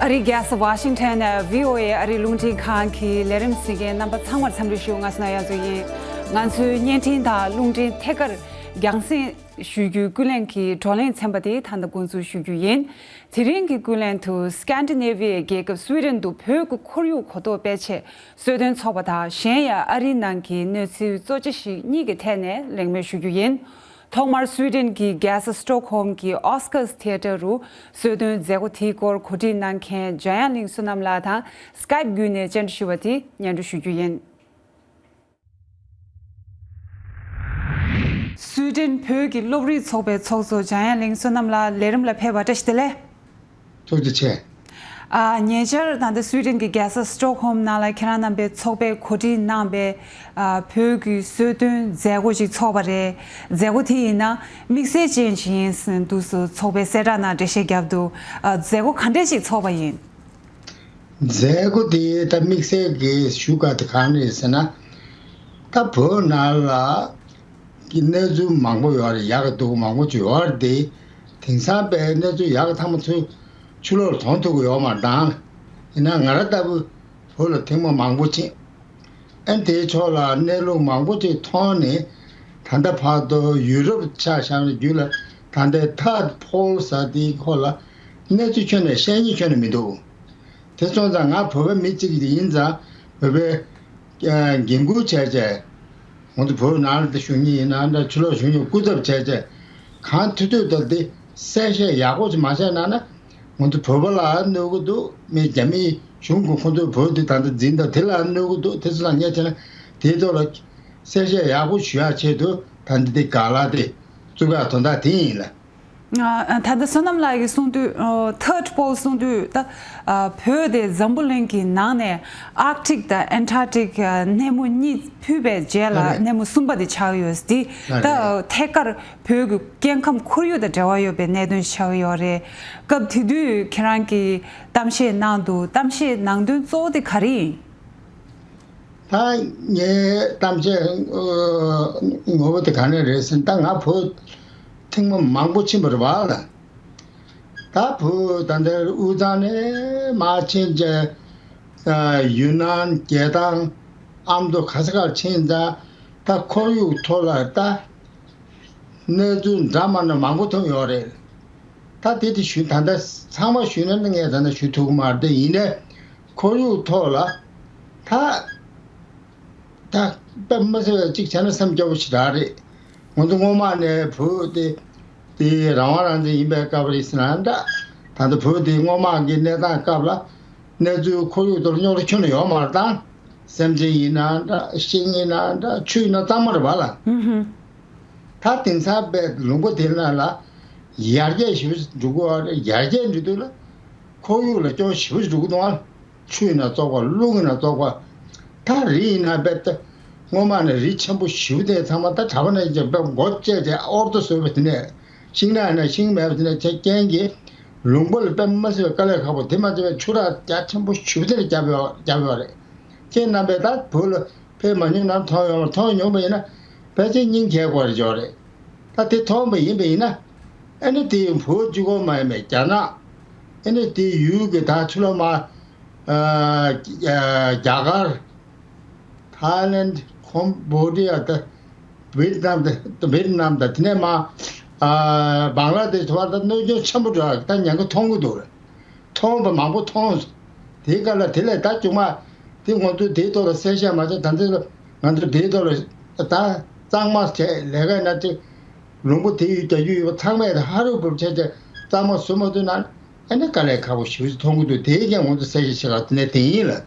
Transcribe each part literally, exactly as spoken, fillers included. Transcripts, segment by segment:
རིགས་རྒྱལ་ས་ཝ་ཤིང་ཊོན་ནས་བྷི་ཨོ་ཨེ་ཨ་རིའི་རླུང་འཕྲིན་ཁང་གི་ལས་རིམ་གཟིགས་མཁན་རྣམ་པ་ཚང་མར་འཚམས་འདྲི་ཞུ། ང་ཚོ་ན་ཡ་ཛོ་ཡིན། ང་ཚོའི་བརྙན་འཕྲིན་དང་རླུང་འཕྲིན་ཐད་ཀར་རྒྱང་སྲིང་ཞུ་རྒྱུའི་ཀུན་གླེང་གི་བགྲོ་གླེང་ཚན་པ་དེ་ད་ལྟ་འགོ་འཛུགས་ཞུ་རྒྱུ་ཡིན། དེ་རིང་གི་ཀུན་གླེང་དུ་སྐན་ཌི་ནེ་བི་ཡའི་རྒྱལ་ཁབ་སུའི་ཌེན་དུ་བོད་ཀྱི་ཁོར་ཡུག་གོ་རྟོགས་སྤེལ་ཆེད་གསོལ་སྟོན་ཚོགས་པ་དང་གཞན་ཡང་ཨ་རིའི་ནང་གི་གནས་ཚུལ་གཙོ་ཆེ་ཞིག་གཉིས་ཀྱི་ཐད་ནས་གླེང་མོལ་ཞུ་རྒྱུ་ཡིན། ཐོག་མར་སུའི་ཌེན་གྱི་རྒྱལ་ས་སི་ཊོག་ཧོམ་གྱི་ཨོ་སི་ཀར་ཐི་ཡེ་ཊར་རུ་གསོལ་སྟོན་མཛད་སྒོ་དེའི་སྐོར་གོ་སྒྲིག་གནང་མཁན་འཇམ་དབྱངས་གླིང་བསོད་ནམས་ལགས་དང་སི་ཀའེབ་བརྒྱུད་ནས་བཅར་འདྲི་ཞུ་བ་དེ་སྙན་སྒྲོན་ཞུ་རྒྱུ་ཡིན། སུའི་ཌེན་བོད་ཀྱི་སློབ་རིགས་ཚོགས་པའི་ཚོགས་གཙོ་འཇམ་དབྱངས་གླིང་བསོད་ནམས་ལགས་ལས་རིམ་ལ་ཕེབས་པར་བཀྲ་ཤིས་བདེ་ལེགས། ཐུགས་རྗེ་ཆེ། ཨ། ཉེ་ཆར་ད་ལྟ་སུའི་ཌེན་གྱི་རྒྱལ་ས་སི་ཊོག་ཧོམ་ནང་ལ་ཁྱེད་རང་རྣམ་པའི་ཚོགས་པས་གོ་སྒྲིག་གནང་པའི་ཨ། བོད་ཀྱི་གསོལ་སྟོན་མཛད་སྒོ་ཞིག་ཚོགས་པ་རེད། མཛད་སྒོ་དེ་ཡིན་ན་དམིགས་བསལ་ཅན་ཞིག་ཡིན་ཟེར་འདུག་ཟེར་ཚོགས་པའི་གསལ་བསྒྲགས་ནང་འགྲེལ་བཤད་བརྒྱབ་འདུག་ཨ། མཛད་སྒོ་ག་འདྲས་ཞིག་ཚོགས་པ་ཡིན། མཛད་སྒོ་དེ་ད་དམིགས་བསལ་གྱི་ཞུ་དགོས་དེ་གང་རེད་ཟེར་ན། ད་བོད་ནང་ལ་གི་གནས་ཚུལ་མང་པོ་ཡོད་རེད། ཡག་གི་སྡུག་གི་མང་པོ་ཅིག་ཡོད་རེད་དེ། དེང་སང་པའི་གནས་ཚུལ་ཡག་གི་ཐ་མ་ཚུར་ཕྱི་ལོགས་ལ་མཐོང་ཐུབ་ཀྱི་ཡོད་མ་རེད་དང་། ཡིན་ན་ང་རང་ལྟ་བུ་བོད་ལ་ཐེངས་མ་མང་པོ་ཕྱིན། ཨན་དེའི་ཕྱོགས་ལ་གནས་ལུགས་མང་པོ་ཅིག་མཐོང་ནས། ད་ལྟ་བར་དུ་ཡུ་རོབ་ཆ་བཞག་ན་རྒྱུད་ལ་ད་ལྟའི་ཐར་པོལ་ཟེར་དེའི་སྐོར་ལ་གནས་ཚུལ་ཁྱོན་ནས་ཤེས་མཁན་ཁྱོན་ནས་མི་འདུག་དེ་སོང་ཙང་ང་བོད་པ་མི་གཅིག་ཡིན་ཙང་བོད་པའི་འགན་འཁུར་བྱས་བྱས། ང་ཚོ་བོད་ནང་ལ་བཞུགས་མཁན་ཡིན་ན་འདྲ། ཕྱི་ལོགས་བཞུགས་མཁན་སྐུ་ཚབ་བྱས་བྱས། གང་ཐུབ་ཐུབ་ལྟར་དེ་གསལ་བཤད་ཡག་པོ་ཞིག་མ་བྱས་གནང་ན། ང་ཚོ་བོད་པ་ལ་གནོད་གི་འདུག་མི་རྒྱ་མི་གཞུང་གི་ཁོང་ཚོས་བོད་དེ་ད་ལྟ་འཛིན་དང་དེ་ལ་གནོད་གི་འདུག་དེ་ཚོ་ལ་ངས་བྱས་ན་དེའི་ཐོག་ལ་གསལ་བཤད་ཡག་པོ་ཞུ་ཡག་ཆེད་དུ་ད་འདི་དེ་ག་ལ་དེ་བཙུགས་ཡག་དོན་དག་དེ་ཡིན་ལ། ཨ། ད་ལྟ་བསོད་ནམས་ལགས་ཀྱིས་གསུངས་དུས། ཨ། ཐར་པོལ་གསུངས་དུས་ད། ཨ། བོད་དེ་འཛམ་བུ་གླིང་གི་ནང་ནས་ཨར་ཀ་ཊིག་དང་ཨན་ཊར་ཀ་ཊིག་ཨ། སྣེ་མོ་གཉིས་ཕུད་པའི་རྗེས་ལ། ཨ། སྣེ་མོ་གསུམ་པ་དེ་ཆགས་ཡོད་དེ། ཨ། ད་ཐད་ཀར་བོད་ཀྱི་སྐྱེ་ཁམས་ཁོར་ཡུག་དང་འབྲེལ་བ་ཡོད་པའི་གནད་དོན་ཞིག་ཆགས་ཡོད་རེད། སྐབས་དེ་དུས་ཁྱེད་རང་གིས་གཏམ་བཤད་གནང་འདུག་གཏམ་བཤད་ནང་དོན་གཙོ་བོ་དེ་ག་རེ་ཡིན། ད་ངའི་གཏམ་བཤད་ངོ་བོ་དེ་ག་ནས་རེད་ཟེར་ན། ད་ང་བོད་ཐེངས་མ་མང་པོ་ཕྱིན་པ་རེད་པ་ལ། ད་བོད་ད་ལྟ་དབུས་གཙང་ནས་མར་ཕྱིན་བྱས། ཡུན་ནན། རྒྱལ་ཐང་། ཨ་མདོ། ག་ས་གར་ཕྱིན་ཙང་ད་ཁོར་ཡུག་ཐོག་ལ་ད་གནས་ཚུལ་འདྲ་མ་འདྲ་མང་པོ་ཐོན་ཡོད་རེད། ད་དེ་དེ་ཞུ། ད་ལྟ་ཚང་མ་ཞུས་ན་ངས་ད་ལྟ་ཞུ་ཐུབ་ཀྱི་མ་རེད། དེ་ཡིན་ནའི་ཁོར་ཡུག་ཐོག་ལ་ད། ད་དཔེ་མི་སྲིད་པ་གཅིག་བྱས་ན་སེམས་སྐྱོ་པོ་ཞེ་དྲག་རེད། ང་ཚོ་སྔོན་མ་ནས་བོད་དེ་དེ་རང་དབང་རང་བཙན་ཡིན་པའི་སྐབས་རེད་ཟེར་ན་འདྲ། ད་ལྟ་བོད་དེ་སྔོན་མ་གི་གནས་སྟངས་སྐབས་ལ་གནས་ཚུལ་ཁོར་ཡུག་ཐོག་ལ་རྙོག་དྲ་ཁྱོན་ནས་ཡོད་མ་རེད། ད་སེམས་ཅན་ཡིན་ན་འདྲ། ཤིང་ཡིན་ན་འདྲ། ཆུ་ཡིན་ན་གཙང་མ་རེད་པ་ལ། ཨུ་ཧུ། ད་དེང་སང་པའི་ལུང་པ་དེ་ནང་ལ་ཡར་རྒྱས་ཞེ་པོ་འགྲོ་གི་ཡོད་རེད། ཡར་རྒྱས་འགྲོ་དུས་ལ་ཁོར་ཡུག་ལ་སྐྱོན་ཞེ་པོ་འགྲོ་གི་འདུག་ཨ། ཆུ་ཡིན་ན་བཙོག་པ། རླུང་ཡིན་ན་བཙོག་པ། ད་རི་ཡིན་ན་དཔེ་ད་སྔོན་མ་ནས་རི་ཆེན་པོ་ཞེ་པོ་དེ་ཚང་མ་ད་གྲྭ་པ་ནས་ཀྱང་དཔེ་སྒོ་བཅད་དེ་ཨོར་ཏོ་བཟོས་པ་དེ་ནས། ཤིང་ནགས་ཡིན་ན་ཤིང་མེད་པ་དེ་ནས་ཆ་རྐྱེན་གྱིས་ལུང་པ་ལ་དཔེ་མི་སྲིད་པའི་དཀའ་ལས་ཁག་པོ། དེ་མ་ཚད་པའི་ཆུ་རགས་རྒྱ་ཆེན་པོ་ཞེ་པོ་དེ་ལ་བརྒྱབ་ཡོད། བརྒྱབ་ཡོད་རེད། ཁྱེད་རྣམ་པས་ད་བོད་ལ་ཕེབས་མ་མྱོང་ན་མཐོང་ཡོང་། མཐོང་མྱོང་པ་ཡིན་ན་ཕལ་ཆེར་སྙིང་རྗེ་སྐོར་ཅིག་ཡོད་རེད། ད་དེ་མཐོང་པ་ཡིན་པ་ཡིན་ན། ཨ་ནི་དེ་བོད་གཅིག་པོ་མ་ཡིན་པའི་རྒྱ་ནག་ཨ་ནི་དེ་ཡུལ་གྱི་ད་ཕྱི་ལོགས་མ། ཨ། རྒྱ་གར། ཐའི་ལེན། ཁོམ་བྷོ་ཌི་ཡ། ད་ཝེ་ཏི་ནམ། ད་ཝེ་ཏི་ནམ། ད་དེ་ནས་མ། ཨ། བང་ལ་དེ་ཤ་བར་ད་གནོད་སྐྱོན་ཆེན་པོ་འགྲོ་ཡ་ད་ཉེན་ཁ་མཐོང་གི་འདུག་རེད། མཐོང་བ་མང་པོ་མཐོང་། དེའི་སྐབས་ལ་དེ་ལས་ད་ཅུང་མ་དེ་ང་ཚོས་དེའི་ཐོག་ལ་གསལ་བཤད་མ་བྱས། ད་འདི་ལ་ང་ཚོས་དེའི་ཐོག་ལ་ད་གཙང་མ་བྱས་ལས་ཀ་ཡིན་ན་དེ་ལུང་པ་དེ་ཡུལ་རྒྱ་ཡུལ་ཡོད་པ་ཚང་མས་ཧ་རུ་བུབ་བྱས་བྱས་གཙང་མ་བཟོ་མ་ཐུབ་ན། ཨ་ནི་དཀའ་ལས་ཁག་པོ་ཞེ་པོ་ཅིག་མཐོང་གི་འདུག་དེའི་རྐྱེན་ང་ཚོ་གསལ་བཤད་བྱེད་ག་དེ་ནས་དེ་ཡིན་ལ།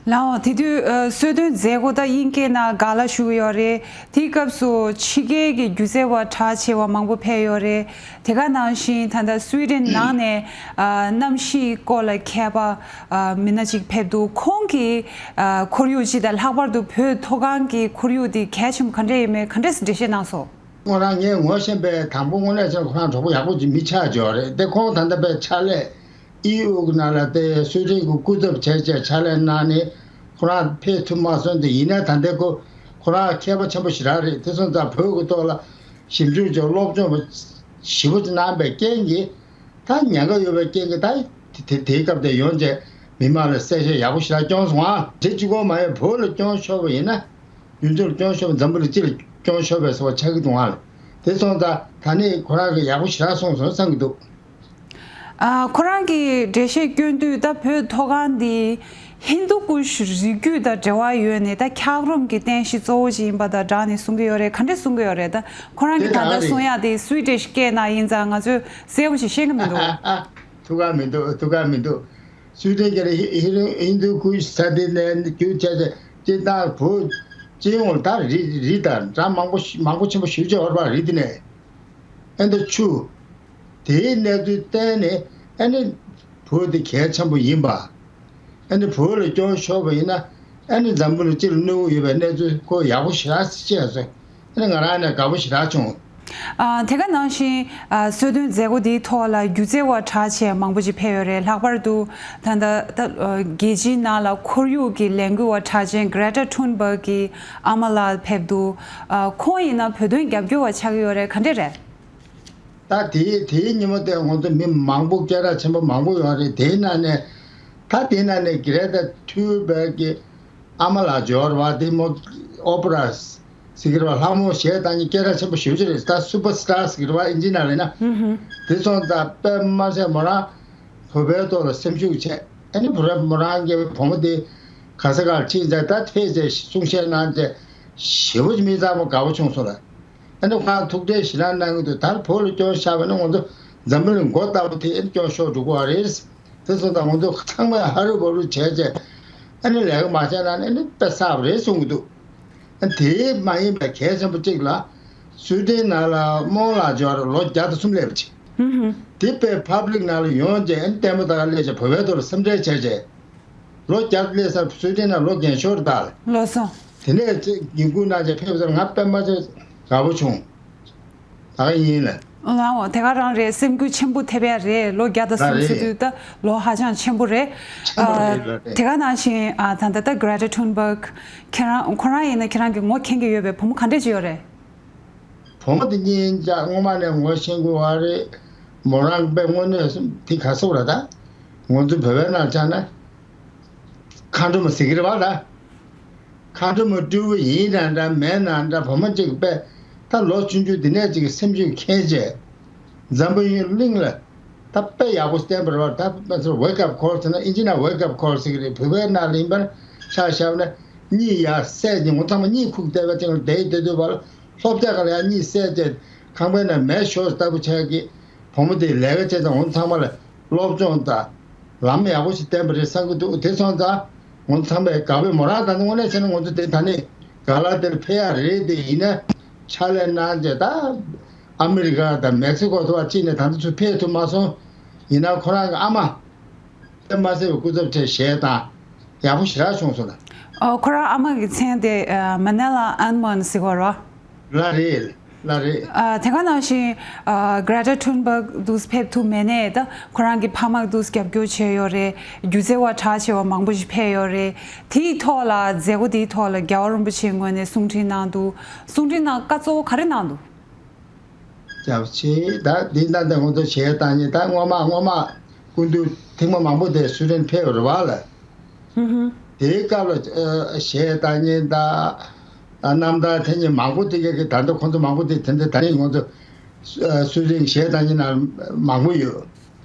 ལགས་འོ། དེ་དུས་ཨ་གསོལ་སྟོན་མཛད་སྒོ་ད་དབྱིན་སྐད་ནང་ག་ལ་ཞུ་གི་ཡོད་རེད། དེའི་སྐབས་སུ་ཕྱི་རྒྱལ་གྱི་སྒྱུ་རྩལ་བ་གྲགས་ཆེ་བ་མང་པོ་ཕེབས་ཡོད་རེད། དེ་ག་ནང་བཞིན་ད་ལྟ་སུའི་ཌེན་ནང་ནས་ཨ་གནམ་གཤིས་སྐོར་ལ་མཁས་པ་ཨ་མི་སྣ་གཅིག་ཕེབས་འདུག་ཁོང་གིས་ཨ་ཁོར་ཡུག་སྤྱི་དང་ལྷག་པར་དུ་བོད་མཐོ་སྒང་གི་ཁོར་ཡུག་དེ་གལ་ཆེན་པོ་ག་འདྲས་ཡིན་མིན་ག་འདྲས་སེ་འགྲེལ་བཤད་གནང་སོང་། སྔོན་རང་ངས་ངོ་ཤེས་པའི་དང་པོ་དངོས་གནས་བྱས་ན་ཁོ་རང་གྲོགས་པོ་ཡག་པོ་ཅིག་མི་ཆགས་ཡོད་རེད་དེ། ཁོང་ད་ལྟ་པའི་ཕྱག་ལས་ཨི་ཡུ་གི་ནང་ལ་དེ་སུའི་ཌེན་གྱི་སྐུ་ཚབ་བྱས་བྱས་ཕྱག་ལས་གནང་ནས་ཁོ་རང་ཕེབས་ཐུབ་མ་སོང་། དེ་ཡིན་ན་ད་ལྟའི་ཁོ་ཁོ་རང་མཁས་པ་ཆེན་པོ་ཞེ་དྲག་རེད། དེ་སོང་ཙང་བོད་ཀྱི་ཐོག་ལ་ཞིབ་འཇུག་ཅིག་སློབ་སྦྱོང་ཞེ་པོ་ཅིག་གནང་པའི་རྐྱེན་གྱིས། ད་ཉེན་ཁ་ཡོད་པའི་རྐྱེན་གྱིས་ད་ དེ་དེའི་སྐབས་དེ་ཡོང་རྗེས་མི་མང་ལ་གསལ་བཤད་ཡག་པོ་ཞེ་དྲག་བསྐྱོན་སོང་ཨ། དེ་གཅིག་པོ་མ་ཡིན་བོད་ལ་བསྐྱོན་ཤོར་བ་ཡིན་ན། ཡུལ་ཚོར་སྐྱོན་ཤོར་བ་འཛམ་བུ་གླིང་སྤྱི་ལ་སྐྱོན་ཤོར་བའི་བཟོ་བ་ཆགས་ཀྱི་འདུག་ཨ། དེ་སོང་ཙང་ད་ནི་ཁོ་རང་གིས་ཡག་པོ་ཞེ་དྲག་གསུངས་སོང་བསམ་གྱི་འདུག་ཨ། ཁོ་རང་གིས་འགྲེལ་བཤད་སྐྱོན་དུས་ད་བོད་མཐོ་སྒང་འདི་ཧིན་དུ་ཀུ་ཤུ་རིགས་རྒྱུད་དང་འབྲེལ་བ་ཡོད་ནས་ད་འཁྱགས་རོམ་གྱི་རྟེན་གཞི་གཙོ་བོ་ཅིག་ཡིན་པ་དང་སྦྲགས་ནས་གསུང་གི་ཡོད་རེད། ག་འདྲས་གསུང་གི་ཡོད་རེད། ད་ཁོ་རང་གིས་དེ་ད་ལྟ་གང་རེད། གསུང་ཡག་དེ་སུའི་ཏྲེ་ཤི་སྐད་ནང་ཡིན་ཙང་ང་ཚོས་གསལ་པོ་ཞིག་ཤེས་ཀྱི་མི་འདུག་ཨ། ཐུགས་ཁག་མི་འདུག་ཐུགས་ཁག་མི་འདུག་སུའི་ཏྲེ་ག་རེ་ཧི་ཧི་རི་ཧིན་དུ་ཀུ་ཤུ་ས་དེ་ནས་རྒྱུད་བྱས་ཏེ་སྤྱིར་བཏང་བོད་སྤྱི་ཡོངས་ལ་ད་རི་རི་དང་འདྲ་མང་པོ་ཞིག་མང་པོ་ཆེན་པོ་ཞེ་པོ་ཅིག་ཡོད་རེད་པ། རི་དེ་ནས་ཨེ་འདི་ཆུ། དེའི་གནས་ཚུལ་བསྟན་ནས་ཨ་ནི་བོད་དེ་གལ་ཆེན་པོ་ཡིན་པ། ཨ་ནི་བོད་ལ་སྐྱོན་ཤོར་བ་ཡིན་ན་ཨ་ནི་འཛམ་བུ་གླིང་སྤྱི་ལ་གནོད་ཀྱི་ཡོད་པའི་གནས་ཚུལ་ཁོ་ཡག་པོ་ཞེ་དྲག་བཤད་སོང་། ཨ་ནི་ང་རང་ནས་དགའ་པོ་ཞེ་དྲག་བྱུང་། ཨ། དེ་ག་ནང་བཞིན་ཨ། གསོལ་སྟོན་མཛད་སྒོ་འདིའི་ཐོག་ལ་སྒྱུ་རྩལ་བ་གྲགས་ཆེ་མང་པོ་ཅིག་ཕེབས་ཡོད་རེད། ལྷག་པར་དུ་ད་ལྟ་ད་རྒྱལ་སྤྱིའི་ནང་ལ་ཁོར་ཡུག་གི་ལས་འགུལ་བ་གྲགས་ཅན་Greta Thunberg གི་ཨ་མ་ལགས་ཕེབས་འདུག་ཨ། ཁོང་ཡིན་ན་བོད་དོན་རྒྱབ་སྐྱོར་བ་ཆགས་ཀྱི་ཡོད་རེད། ག་འདྲས་རེད། ད་དེའི་དེའི་ཉིན་མོ་དེ་ང་ཚོ་མི་མང་པོ་སྐད་གྲགས་ཆེན་པོ་མང་པོ་ཡོད་རེད། དེའི་ནང་ནས་ད་དེའི་ནང་ནས་Greta Thunberg གི་ཨ་མ་ལགས་འབྱོར་བ་དེ་མོ་ཨོ་པེ་ར་ཟེར་གྱི་རེད་པ། ལྷ་མོ་གཞས་བཏང་མཁན་སྐད་གྲགས་ཆེན་པོ་ཞེ་པོ་ཅིག་རེད། ད་སུ་པར་སི་ཊར་ཟེར་གྱི་རེད་པ་ཨིན་ཇི་ནང་ལ་ཡིན་ན། ཧུམ་ཧུམ། དེ་སོང་ཙང་དཔེ་མ་སྲིད་མོ་རང་བོད་པའི་ཐོག་ལ་སེམས་ཤུགས་ཆེ། ཨ་ནི་བུ་རབས་མོ་རང་གི་བུ་མོ་དེ་ག་ས་གར་ཕྱིན་ཙང་ད་ཕེབས་ཙང་གསུང་བཤད་གནང་ཙང་ཞེ་པོ་ཅིག་མི་ཚང་མ་དགའ་པོ་བྱུང་སོང་ལ། ཨ་ནི་ཁོང་ཐུགས་ཁྲལ་ཞེ་དྲག་གནང་གི་འདུག་ད་བོད་ལ་སྐྱོན་བཞག་པ་ན་ང་ཚོ་འཛམ་བུ་གླིང་མགོ་ལྟ་བུ་དེ་ཨ་ནི་སྐྱོན་ཤོར་འགྲོ་གི་རེད། དེ་སོང་ཙང་ང་ཚོ་ཚང་མས་ཧ་རུ་བ་རུ་བྱས་བྱས་ཨ་ནི་ལས་ཀ་མ་བྱས་ན་ཨ་ནི་དཔེ་བསགས་པ་རེད་གསུང་གི་འདུག་ཨ་ནི་དེ་མ་ཡིན་པའི་གལ་ཆེན་པོ་གཅིག་ལ་སུའི་ཏན་ནང་ལ་རྨོ་ལགས་འབྱོར་ལོ་བརྒྱ་དང་གསུམ་སླེབས་པ་ཅིག་ཧུམ་ཧུམ། དེ་དཔེ་ཕབ་ལིག་ནང་ལ་ཡོང་རྗེས་ཨ་ནི་ལྟད་མོ་ལྟ་ག་སླེབས་བྱས་བོད་པའི་ཐོག་ལ་སེམས་ཁྲལ་བྱས་བྱས། ལོ་བརྒྱ་སླེབས་ཚར་སུའི་ཏན་ནང་ལོ་རྒན་ཤོས་རེད་ད། ལགས་སོ། དེ་ནས་ཅིག་ངེས་སྐུལ་གནང་བྱས་ཕེབས་ཚར་ང་དཔེ་མ་ཚད་དགའ་པོ་བྱུང་། ད་ག་ཡིན་ལ། ལའོ་དེ་ག་རང་རེད། སེམས་འགུལ་ཆེན་པོ་ཐེབས་ཡ་རེད། ལོ་བརྒྱ་དང་ལ་གསུམ་ཟེར་རེད། དུས་ད་ལོ་ཧ་ཅང་ཆེན་པོ་རེད། ཆེན་པོ་རེད་ལ་རེད། དེ་ག་ནང་བཞིན་ཨ་ད་ལྟ་ད་Greta Thunberg ཁྱེད་རང་ཁོ་རང་ཡིན་ན་ཁྱེད་རང་གི་ངོ་མཁྱེན་གྱི་ཡོད་པའི་བུ་མོ་ག་འདྲས་ཅིག་ཡོད་རེད། བུ་མོ་དེ་གཉིས་ཡིན་ཙང་སྔོན་མ་ནས་ངོ་ཤེས་ཀྱི་ཡོད་རེད། མོ་རང་དཔེ་དངོས་གནས་དེ་ག་ཟེར་དགོས་རེད་ད། ང་ཚོ་བོད་པའི་ནང་ཆ་ན་མཁའ་འགྲོ་མ་ཟེར་གྱི་རེད་པ་ད། མཁའ་འགྲོ་མ་སྤྲུལ་སྐུ་ཡིན་ན་འདྲ་མིན་ན་འདྲ་བུ་མོ་གཅིག་དཔེ་ད་ལོ་ཆུང་ཆུང་འདི་ནས་ཅིག་སེམས་ཤུགས་ཁེངས་བྱས། འཛམ་བུ་གླིང་ལ་ད་དཔེ་ཡག་པོ་བསྟན་པ་རེད་པ། ད་དཔེ་ཚོར་wake up call ཟེར་ན་ཨིན་ཇི་ནང་wake up call ཟེར་གྱི་རེད། བོད་པའི་ནང་ལ་ཡིན་པ་ཆ་བཞག་ན་གཉིད་ཡར་སད་ནས་ང་ཚང་མ་གཉིད་ཁུག་བསྡད་པའི་སྟེང་ལ་བསྡད་བསྡད་དུས་བར་ལ། སློབ་གྲྭ་ཁག་ལ་ཡང་གཉིད་སད་བྱས་ཁང་པའི་ནང་མེ་ཤོར་ལྟ་བུ་ཆགས་ཀྱི། བུ་མོ་དེས་ལས་ཀ་བྱས་ཙང་ང་ཚོ་ཚང་མ་ལ་སློབ་སྦྱོང་དང་ལམ་ཡག་པོ་ཞིག་བསྟན་པ་རེད་བསམ་གྱི་འདུག་དེ་སོང་ཙང་ང་ཚོ་ཚང་མས་དགའ་པོས་མོ་རང་ད་ནི་དངོས་གནས་བྱས་ན་ང་ཚོ་དེ་ད་ནི་ག་ལ་དེར་ཕེབས་ཡག་རེད། དེ་ཡིན་ན་ཕྱག་ལས་གནང་བྱས་ད་ཨ་མི་རི་ཀ་དང་མེག་སི་ཀོ་ཐོག་ཕྱིན་ནས་ད་ནི་ཚུར་ཕེབས་ཐུབ་མ་སོང་། ཡིན་ན་ཁོ་རང་གི་ཨ་མ། དཔེ་མ་སྲིད་པའི་སྐུ་ཚབ་ཁྲལ་གཞས་དང་ཡག་པོ་ཞེ་དྲག་བྱུང་སོང་ལ། ཨོ་ཁོ་རང་ཨ་མ་གི་མཚན་དེ་ཨ་མ་ནེ་ལ་ཨན་མན་ཟེར་གོ་ར། ལ་རེད། ལ་རེད། ཨ་དེ་ག་ནང་བཞིན་ཨ་Greta Thunberg འདུག་ཕེབས་ཐུབ་མེད་ནས་ད་ཁོ་རང་གི་ཕ་མ་འདུག་རྒྱབ་སྐྱོར་བྱས་ཡོད་རེད། སྒྱུ་རྩལ་བ་གྲགས་ཆེ་བ་མང་པོ་ཞིག་ཕེབས་ཡོད་རེད། དེའི་ཐོག་ལ་མཛད་སྒོ་དེའི་ཐོག་ལ་རྒྱལ་བ་རིན་པོ་ཆེའི་ངོས་ནས་གསུང་འཕྲིན་གནང་འདུག་གསུང་འཕྲིན་ནང་བཀའ་གཙོ་བོ་ག་རེ་གནང་འདུག་རྒྱབ་ཆེ་ད་འདི་ལྟ་འདི་ང་ཚོ་གཞས་བཏང་མཁན་ད་སྔོན་མ་སྔོན་མ་སྐུ་མདུན་ཐེངས་མ་མང་པོ་དེ་སུའེ་ཌེན་ཕེབས་རེད་བ་ལ། ཧུམ་ཧུམ། དེའི་སྐབས་ལ་ཨ་གཞས་བཏང་མཁན་ད་རྣམ་ཐར་འཐེན་མཁན་མང་པོ་དེ་ག་གི་ད་ལྟ་ཁོང་ཚོ་མང་པོ་དེ་དེ་འདྲ་ད་རེས་ང་ཚོ་ཨ་སུའེ་ཌེན་གཞས་བཏང་མཁན་ནང་མང་པོ་ཡོད།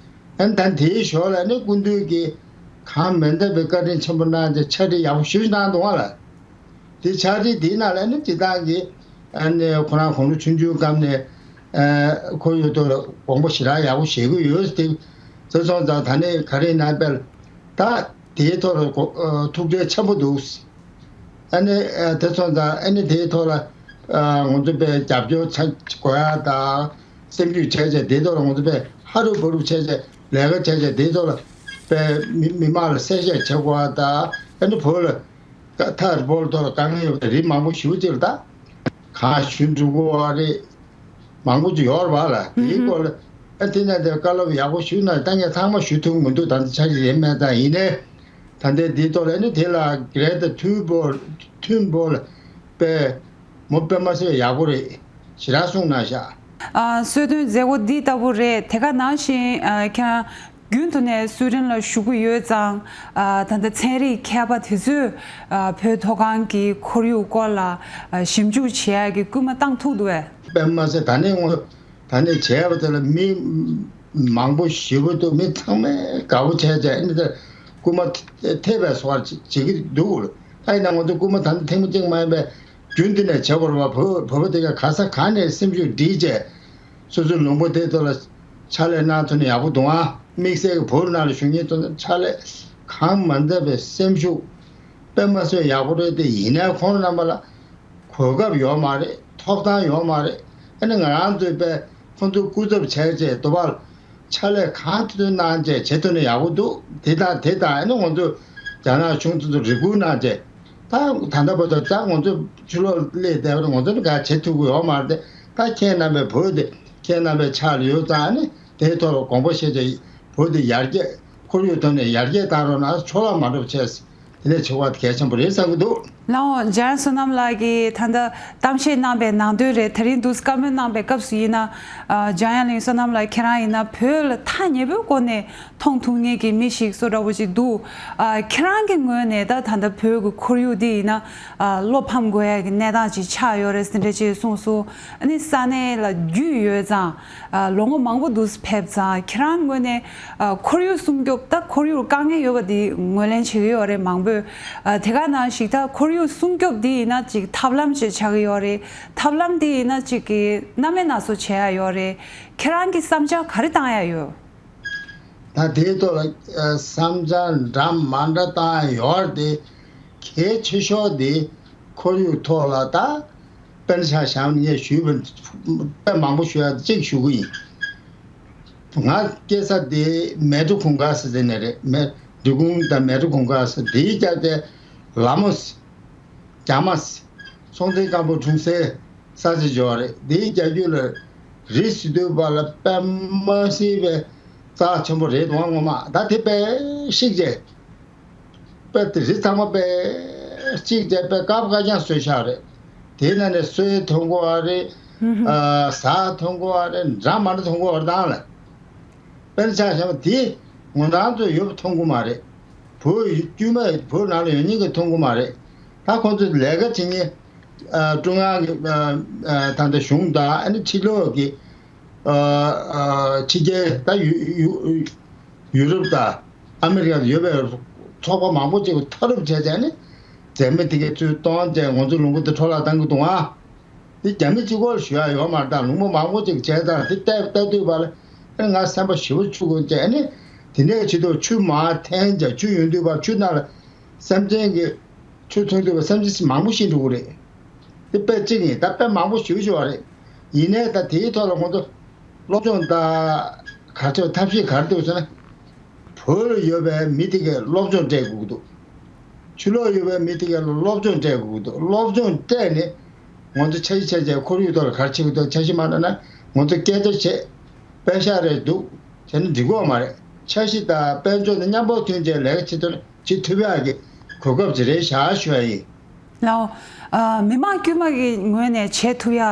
ཨ་ནི་ད་དེའི་ཞོར་ལ་ནི་སྐུ་མདུན་གྱིས་གང་མི་འདོད་པའི་བཀའ་དྲིན་ཆེན་པོ་གནང་སྟེ་ཕྱག་བྲིས་ཡག་པོ་ཞེ་པོ་ཅིག་གནང་འདུག་བ་ལ། དེ་ཕྱག་བྲིས་དེའི་ནང་ལ་ནི་སྤྱིར་བཏང་གི་ཨ་ནི་ཁོ་རང་དགུང་ལོ་ཆུང་ཆུང་སྐབས་ནས་ཨ་ཁོ་ཡོད་དོ་དགོངས་པ་ཞེ་དྲག་ཡག་པོ་བཞེས་ཀྱི་ཡོད་དེ། ཟེར་སོང་ཙང་ད་ནི་ག་རེ་ཡིན་ན་དཔེར་ད་དེའི་ཐོག་ལ་གོ་ཨ་ཐུགས་ཁྲལ་ཆེན་པོ་འདུག་ཨ་ནི་ཨ་དེ་སོང་ཙང་ཨ་ནི་དེའི་ཐོག་ལ་ཨ་ང་ཚོ་དཔེ་རྒྱབ་སྐྱོར་ཚ་དགོས་ཡ་དང་སེམས་ཤུགས་བྱས་བྱས་དེའི་ཐོག་ལ་ང་ཚོ་དཔེ་ཧ་རུ་བ་རུ་བྱས་བྱས་ལས་ཀ་བྱས་བྱས་དེའི་ཐོག་ལ་དཔེ་མི་མི་མང་ལ་གསལ་བཤད་བྱེད་དགོས་ཡ་དང་ཨ་ནི་བོད་ལ། ཀ་ཐར་བོལ་ཐོར་དཀའ་ངལ་ཡོད་པ་རིགས་མང་པོ་ཞེ་པོ་ཅིག་ལ་ད་གང་ཞུ་འགྲོ་གི་ཡོད་རེད། མང་པོ་ཅིག་ཡོད་རེད་བ་ལ། དེའི་སྐོར་ལ་ཨ་དེ་ནས་དེ་བཀའ་སློབ་ཡག་པོ་ཞུས་ན་ད་ངས་ཚང་མ་ཞུ་ཐུབ་མི་འདུག་ད་ལྟ་ཆ་ཤས་ཡིན་མེད་ཙང་ཡིན་ནའི་ད་ལྟའི་འདིའི་ཐོག་ལ་ནི་དེ་ལ་གི་རེ་ད་ཐུན་བོལ་ཐུན་བོལ་པའི་མོ་དཔེ་མ་སྲིད་ཡག་པོ་རེད། ཞེ་དྲག་གསུངས་གནང་ཤག་ཨ་གསོལ་སྟོན་མཛད་སྒོ་འདི་ལྟ་བུ་རེད། དེ་ག་ནང་བཞིན་ཨ་ཁྱེད་ རྒྱུན་དུ་ནས་སུའེ་ཌེན་ལ་བཞུགས་ཀྱི་ཡོད་ཙང་། ཨ། ད་ལྟ་ཚན་རིག་མཁས་པ་དེ་ཚོས། ཨ། བོད་མཐོ་སྒང་གི་ཁོར་ཡུག་སྐོར་ལ། ཨ། ཞིབ་འཇུག་བྱེད་ཡག་གི་སྐུལ་མ་བཏང་ཐུབ་འདུག་གས། དཔེ་མ་ཟད་ད་ནས་ངོ་། ད་ནས་བྱས་པ་དེ་ལ་མི་མང་པོ་ཞེ་པོ་འདུག་མི་ཚང་མས་དགའ་པོ་བྱས་བྱས་ཨ་ནི་དེ་སྐུལ་མ་ཐེབས་པའི་བཟོ་འདྲ་བྱེད་ཀྱི་འདུག་ད་ཡིན་ན་ང་ཚོ་སྐུལ་མ་ད་ནི་ཐེངས་མ་གཅིག་མ་ཡིན་པའི་རྒྱུན་དུ་ནས་བྱེད་དགོས་རེད་པ། བོད་བོད་པ་དེ་ག་ག་ས་ག་ནས་སེམས་ཤུགས་སྒྲིལ་བྱས། སོ་སོའི་ལུང་པ་དེ་ཚོ་ལ་ཕྱག་ལས་གནང་ཐུབ་ན་ཡག་པོ་འདུག་ཨ། དམིགས་བསལ་གྱི་བོད་ནང་ལ་བཞུགས་མཁན་ཚོ་ཕྱག་ལས་གང་མ་མཛད་པའི་སེམས་ཤུགས་དཔེ་མ་སྲིད་ཡག་པོ་རེད་དེ། ཡིན་ནའི་ཁོང་རྣམ་པ་ལ་གོ་སྐབས་ཡོད་མ་རེད། ཐོབ་ཐང་ཡོད་མ་རེད། ཨ་ནི་ང་རང་ཚོའི་པས་ཁོང་ཚོའི་སྐུ་ཚབ་བྱས་བྱས་དུ་བར་ཕྱག་ལས་གང་ཐུབ་ཐུབ་གནང་བྱས་བྱེད་ཐུབ་ན་ཡག་པོ་འདུག་དེ་དང་དེ་དང་ཨ་ནི་ང་ཚོ་རྒྱ་ནག་གཞུང་ཚོ་ཚོ་རེ་སྐུལ་གནང་བྱས། ད་ད་ལྟ་བར་དུ་ད་ང་ཚོ་ཕྱི་ལོགས་སླེབས་བསྡད་པ་ང་ཚོ་ནི་ག་བྱེད་ཐུབ་ཀྱི་ཡོད་མ་རེད། ད་ཁྱེད་རྣམ་པས་བོད་དེ་ཁྱེད་རྣམ་པའི་ཕྱག་ལ་ཡོད་ཙང་ཨ་ནི་དེའི་ཐོག་ལ་དགོངས་པ་བཞེས་བྱས་བོད་དེ་ཡར་རྒྱས། ཁོར་ཡུག་ཐོག་ནས་ཡར་རྒྱས་བཏང་རོགས་གནང་། འཕྲོ་བརླག་མ་འགྲོ་བྱས། དེ་ནས་བྱེད་དགོས་གལ་ཆེན་པོ་རེད་བསམ་གྱི་འདུག་ལགས་འོང་། འཇམ་དབྱངས་བསོད་ནམས་ལགས་ཀྱིས་ད་ལྟ་གཏམ་བཤད་གནང་པའི་ནང་དོན་རེད། དེ་རིང་འདུག་བཀའ་མོལ་གནང་པའི་སྐབས་སུ་ཡིན་ན། ཨ། འཇམ་དབྱངས་གླིང་བསོད་ནམས་ལགས་ཁྱེད་རང་ཡིན་ན་བོད་ལ་ཐག་ཉེ་པོའི་སྒོ་ནས་མཐོང་ཐུབ་མཁན་གྱི་མི་ཞིག་བཟོ་འདྲ་བོ་ཅིག་འདུག་ཨ། ཁྱེད་རང་གི་ངོས་ནས་ད་ད་ལྟ་བོད་ཀྱི་ཁོར་ཡུག་འདི་ཡིན་ན། ཨ། བློ་ཕམ་དགོས་ཡ་གི་གནས་སྟངས་ཅིག་ཆགས་ཡོད་རེད་ཟེར་འདྲ་ཅིག་གསུངས་སོང་། ཨ་ནི་ས་གནས་ལ་རྒྱུས་ཡོད་ཙང་། ཨ། ལོ་ངོ་མང་པོ་འདུག་ཕེབས་ཙང་ཁྱེད་རང་ངོས་ནས། ཨ། ཁོར་ཡུག་སྲུང་སྐྱོབ། ད་ཁོར་ཡུག་དཀའ་ངལ་ཡོད་པ་འདི་ངོས་ལེན་བྱེད་ཀྱི་ཡོད་རེད་མང་པོས། ཨ། དེ་ག་ནང་བཞིན་ད་ཁོར་ཡུག་སྲུང་སྐྱོབ་འདི་ཡིན་ན་ཅིག་ཐབས་ལམ་ཅིག་ཆགས་ཀྱི་ཡོད་རེད། ཐབས་ལམ་འདི་ཡིན་ན་ཅིག་གི་སྣ་མིན་སྣ་ཚོགས་བྱེད་ཡ་ཡོད་རེད། ཁྱེད་རང་གི་བསམ་འཆར་ག་རེ་བཏང་ཡ་ཡོད། ད་དེའི་ཐོག་ལ་ཨ་བསམ་འཆར་འདྲ་མ་འདྲ་བཏང་ཡ་ཡོད་རེད་དེ། གལ་ཆེ་ཤོས་དེ་ཁོར་ཡུག་ཐོག་ལ་ད་དཔེར་ན་ཆ་བཞག་ན་ངས་ཞུས་པ་དཔེ་མང་པོ་ཞུ་ཡ་གཅིག་ཞུ་གི་ཡིན། ང་སྐྱེས་ས་དེ་མལ་གྲོ་གུང་དཀར་ཟེར་དེ་ནས་རེད། མལ་འབྲི་གུང་དང་མལ་གྲོ་གུང་དཀར་ཟེར་དེའི་རྒྱབ་དེ་ལ་མོ་ཟེར། རྒྱ་མ་ཟེར། སྲོང་བཙན་སྒམ་པོ་འཁྲུངས་སའི་ས་ཆ་ཅིག་ཡོད་རེད། དེའི་རྒྱབ་རྒྱུད་ལ་རི་ཟེར་དུས་བར་ལ་དཔེ་མ་སྲིད་པའི་རྩ་ཆེན་པོ་རེད་འདུག་ངོ་མ། ད་དེ་དཔེ་བཤིག་བྱས། དཔེ་དེ་རི་ཚང་མ་དཔེ་གཅིག་བྱས་དཔེ་དཀར་པོ་དཀར་རྐྱང་བཟོས་བཞག་རེད། དེའི་ནང་ནས་སོའི་ཐོན་གོ་བ་རེད། ཨ། ཟ་ཐོན་གོ་བ་རེད། འདྲ་མ་འདྲ་ཐོན་གོ་བ་རེད་ད་ལ། དཔེར་ན་ཆ་བཞག་ན་དེ་ང་རང་ཚོ་ཡོད་པ་ཐོན་གོ་མ་རེད། བོད་དཀྱུས་མ་བོད་ནང་ལ་ཡོད་མཁན་གྱིས་ཐོན་གོ་མ་རེད། ད་ཁོང་ཚོས་ལས་ཀ་བྱེད་མཁན། ཨ། ཀྲུང་དབྱང་གི། ཨ། ཨ། ད་ལྟ་གཞུང་དང་ཨ་ནི་ཕྱི་ལོགས་ཀྱི། ཨ། ཨ། ཕྱི་རྒྱལ་ད་ཡུ་ཡུ་ཡུ་རོབ་དང་ཨ་མི་རི་ཀ་ཡོད་པའི་ཚོགས་པ་མང་པོ་ཅིག་མཐའ་སློབ་བྱས་བྱས་ནས་འཛད་མེད་དེ་གའི་ཚུལ་གཏོང་བྱས་ང་ཚོའི་ལུང་པ་འདི་འཕྲོ་བརླག་བཏང་གི་འདུག་ཨ། འདི་རྒྱ་མི་གཅིག་པོར་ཞུ་ཡ་ཡོད་མ་རེད། ད་ལུང་པ་མང་པོ་ཅིག་བྱས་ཙང་དེ་བལྟས་བལྟས་དུས་བར་ལ་ཨ་ནི་ང་སེམས་པ་ཞེ་པོ་ཅིག་སྐྱོ་བྱས། ཨ་ནི་དེ་ནས་ཕྱི་དྲོ་ཆུ་མར་འཐེན་བྱས། ཆུ་ཡོང་དུས་བར་ཆུ་ནང་ལ་སེམས་ཅན་གྱི་ཆུ་འཐུང་དུས་བར་སེམས་ཅན་མང་པོ་ཤི་འགྲོ་གི་རེད། དེ་དཔེ་གཅིག་ཡིན། ད་དཔེ་མང་པོ་ཞེ་པོ་ཅིག་ཡོད་རེད། ཡིན་ནའི་ད་དེའི་ཐོག་ལ་ང་ཚོ་སློབ་སྦྱོང་ད་ག་ཚོད་ཐབས་ཤེས་ག་རེ་འདུག་ཟེར་ན། བོད་ལ་ཡོད་པའི་མི་དེ་གས་སློབ་སྦྱོང་སྤྲད་དགོས་ཀྱི་འདུག་ཕྱི་ལོགས་ཡོད་པའི་མི་དེ་གས་ལ་སློབ་སྦྱོང་སྤྲད་དགོས་ཀྱི་འདུག་སློབ་སྦྱོང་སྤྲད་ནས་ང་ཚོ་འཆར་གཞི་བྱས་བྱས་ཁོར་ཡུག་ཐོག་ལ་ག་རེ་བྱེད་ཀྱི་འདུག་འཆར་གཞི་མ་བཏང་ན་ང་ཚོ་སྐད་ཆ་བྱས་པད་ཤག་རེ་འདུག་བྱས་ན་འགྲིག་གི་ཡོད་མ་རེད། འཆར་གཞི་དང་དཔལ་འབྱོར་དང་མཉམ་པོ་མཐུན་བྱས་ལས་ཀ་བྱེད་ཐུབ་བྱེད་ཐུབ་ཡག་གི་གོ་སྐབས་ཅིག་རེད་བཞག་ཞུ་ཡ་ཡིན། ལགས་འོང་། ཨ། མི་མང་དཀྱུས་མ་གི་ངོས་ནས་བྱེད་ཐུབ་ཡ་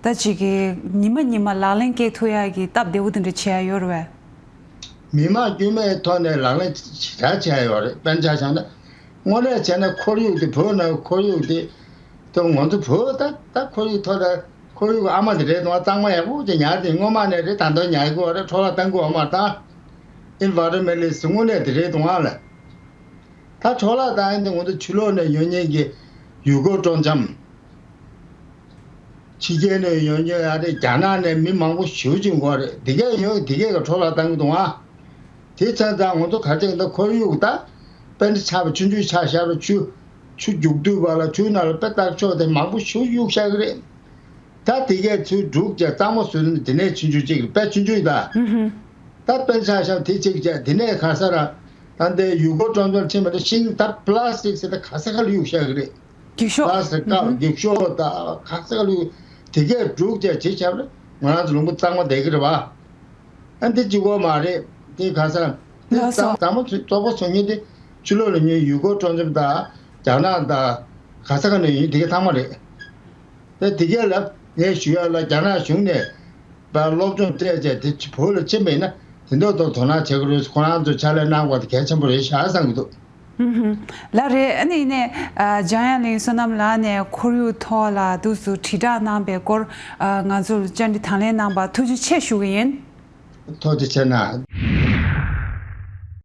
ད་ཅིག་གི་ཉི་མ་ཉི་མ་ལག་ལེན་འཁེལ་ཐུབ་ཡ་གི་སྟབས་བདེ་པོ་དེ་འདྲ་བྱེད་ཡ་ཡོད་རེད་པས། མི་མང་དཀྱུས་མའི་ཐོག་ནས་ལག་ལེན་ཞེ་དྲག་བྱས་ཡོད་རེད། དཔེར་ན་ཆ་བཞག་ན་དངོས་གནས་བྱས་ན་ཁོར་ཡུག་དེ་བོད་ནང་ཁོར་ཡུག་དེ་ད་ང་ཚོ་བོད་ད་ད་ཁོར་ཡུག་ཐོག་ད་ཁོར་ཡུག་ཨ་མ་དེ་རེད་དང་གཙང་མ་ཡག་པོ་ཅིག་ཉར་དེ་སྔོན་མ་ནས་རེད། ད་དུང་ཉར་གི་ཡོད་རེད། འཕྲོ་བརླག་གཏང་གི་ཡོད་མ་རེད། ད་ཨེན་ཝའི་རོན་མེན་ཊ་ལི་སི་དངོས་གནས་དེ་རེད་དང་ཨ་ལ། ད་འཕྲོ་བརླག་བཏང་ཡིན་དུས་ང་ཚོ་ཕྱི་ལོགས་ནས་ཡོང་མཁན་གྱི་ཡུལ་སྐོར་སྤྲོ་འཆམ། ཕྱི་རྒྱལ་ནས་ཡོང་མཁན་ཡ་རེད། རྒྱ་ནག་ནས་མི་མང་པོ་ཞེ་པོ་ཅིག་འགོར་རེད། དེ་གས་ཡོང་དེ་གས་ཀྱི་འཕྲོ་བརླག་བཏང་གི་འདུག་ཨ། དེ་ཚོ་ད་ང་ཚོ་ག་ཅིག་ད་ཁོར་ཡུག་ད་དཔེར་ན་ཆར་པ་ཆུང་ཆུང་ཆར་ཤར་བ་ཆུ་ཆུ་རྒྱུག་དུས་བར་ལ་ཆུ་ནང་ལ་དཔེ་སྟག་ཤོག་དེ་མང་པོ་ཞེ་པོ་གཡུག་བཞག་གི་རེད། ད་དེ་གས་ཚུར་སྒྲུག་བྱས་གཙང་མ་བཟོས་ནས་དེ་ནས་ཆུང་ཆུང་གཅིག་རེད། དཔེ་ཆུང་ཆུང་ཡིན་ད། ད་དཔེར་ཆ་བཞག་དེ་གཅིག་བྱས་དེ་ནས་ག་ས་ར། ད་ལྟའི་ཡུལ་སྐོར་སྤྲོ་འཆམ་ཕྱིན་པ་དེ་ཤིང་ད་པ་ལ་སི་ཊིག་ཟེར་ད་ག་ས་ག་ལ་གཡུག་བཞག་གི་རེད། འགྱིག་ཤོག་པ་ལ་སི་ཊིག་ཀ་འགྱིག་ཤོག་ད་ག་ས་ག་ལ་གཡུག་དེ་གས་སྒྲུག་བྱས་ཅིག་བྱས་པ་ང་རང་ཚོ་ལུང་པ་གཙང་མ་བསྡད་ཀྱི་རེད་པ། ཨ་འདི་གཅིག་པོ་མ་རེད། དེ་ག་ས་ར། དེ་ལགས་སོ། གཙང་མ་ཚོ་བཙོག་པ་བཟོ་མཁན་དེ་ཕྱི་ལོགས་ལ་ཉོས་ཡུལ་སྐོར་སྤྲོ་འཆམ་ད་རྒྱ་ནག་ད་ག་ས་ག་ནས་ཡིན་དེ་གས་ཚང་མ་རེད། ད་དེ་གས་ལ་ངས་ཞུ་ཡ་ལ་རྒྱ་ནག་གཞུང་ནས་པ་སློབ་སྦྱོང་སྤྲད་བྱས་དེ་བོད་ལ་ཕྱིན་པ་ཡིན་ན་ དེ་འདྲ་ཐོག་དོ་སྣང་བྱེད་དགོས་རེད། ཁོ་རང་ཚོས་ཕྱག་ལས་གནང་བ་དེ་གལ་ཆེན་པོ་རེད་ཤག་བསམ་གྱི་འདུག། ཧུམ་ཧུམ། ལགས་རེད། ཨ་ནི་ཡིན་ནའི་ཨ་འཇམ་དབྱངས་གླིང་བསོད་ནམས་ལགས་ནས་ཁོར་ཡུག་ཐོག་ལ་འདུག་སུ་དྲིལ་བསྒྲགས་གནང་པའི་སྐོར་ཨ་ང་ཚོར་བཅར་འདྲི་དང་ལེན་གནང་པར་ཐུགས་རྗེ་ཆེ་ཞུ་གི་ཡིན། ཐུགས་རྗེ་ཆེ་གནང་།